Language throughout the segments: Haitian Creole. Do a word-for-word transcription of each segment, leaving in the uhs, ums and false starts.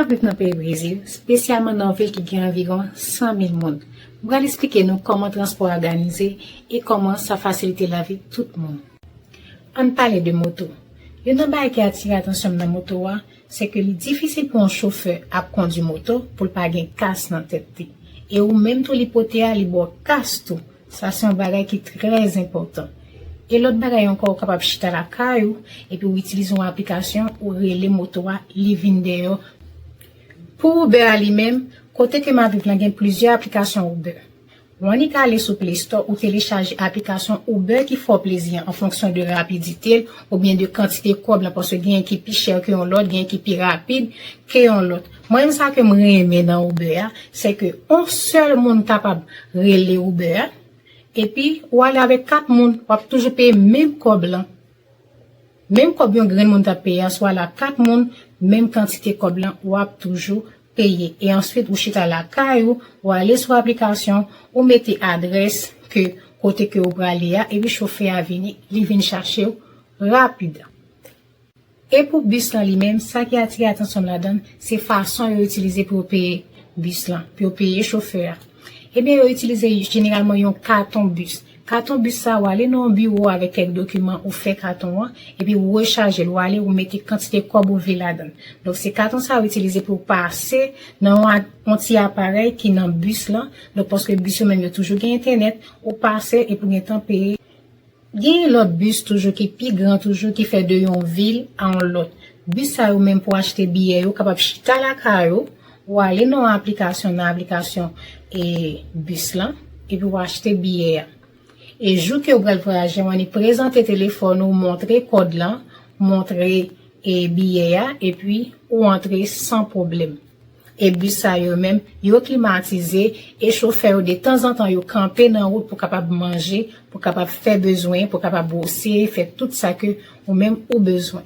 Mwen nan peyi Brezil, espesyalman nan yon vil ki gen anviwon san mil moun. Mwen pral esplike nou kòman transpò a òganize e kòman sa fasilite lavi tout moun. Ann pale de moto. Youn nan bagay ki atire atansyon m nan moto a, se ke li difisil pou yon chofè ap kondui moto pou l pa gen kas nan tèt li. E ou menm tou li pote a, li ba w kas tou. Sa se yon bagay ki trè enpòtan. E lòt bagay ankò, ou kapab chita lakay ou, epi ou itilize yon aplikasyon, ou rele moto a, li vin dèyè w. Pou Uber a li menm, kote ke m ap viv lan gen plizyè aplikasyon Uber. Ou annik ale sou Play Store, ou telechaje aplikasyon Uber ki fè w plezi an, an fonksyon de rapidite l, oubyen de kantite kòb lan, paske gen ki pi chè ke yon lòt, gen ki pi rapid ke yon lòt. Mwen menm sa ke m renmen nan Uber a, se ke yon sèl moun kapab rele Uber a, epi ou ale avèk kat moun, w ap toujou peye menm kòb lan. Menm kòb yon grenn moun t ap peye a, swa la kat moun, menm kantite kòb lan, w ap toujou peye. E answit, ou chita lakay ou, ou ale sou aplikasyon, ou mete adrès ke kote ke ou prale a, epi chofè a vini, li vin chache w rapid. E pou bis lan li menm, sa ki atire atansyon m ladan l, se fason yo itilize pou yo peye bis lan, pou yo peye chofè a. Ebyen, yo itilize jeneralman yon katon bis. Katon bis sa, ou ale nan yon biwo avèk kèk dokiman, ou fè katon an, epi ou rechaje l, ou ale, ou mete kantite kòb ou vle ladan l. Donk, se katon sa yo itilize pou pase nan yon a-, yon ti aparèy ki nan bis lan. Donk, paske bis yo menm yo toujou gen entènèt, ou pase epi ou gentan peye. Gen lòt bis toujou ki pi gran toujou ki fè de yon vil a yon lòt. Bis sa yo menm pou achte biyè yo kapab chita lakay ou, ou ale nan yon aplikasyon, nan aplikasyon e bis lan, epi ou achte biyè a. E jou ke ou pral vwayaje, ou annik prezante telefòn ou, montre kòd lan, montre e biyè a, epi ou antre san pwoblèm. E bis sa yo menm, yo klimatize, e chofè yo de tanzantan yo kanpe nan wout pou kapab manje, pou kapab fè bezwen, pou kapab bwose, fè tout sa ke ou menm ou bezwen.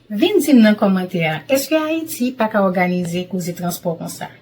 Vin di m nan kòmantè a, èske Ayiti pa ka òganize koze transpò konsa?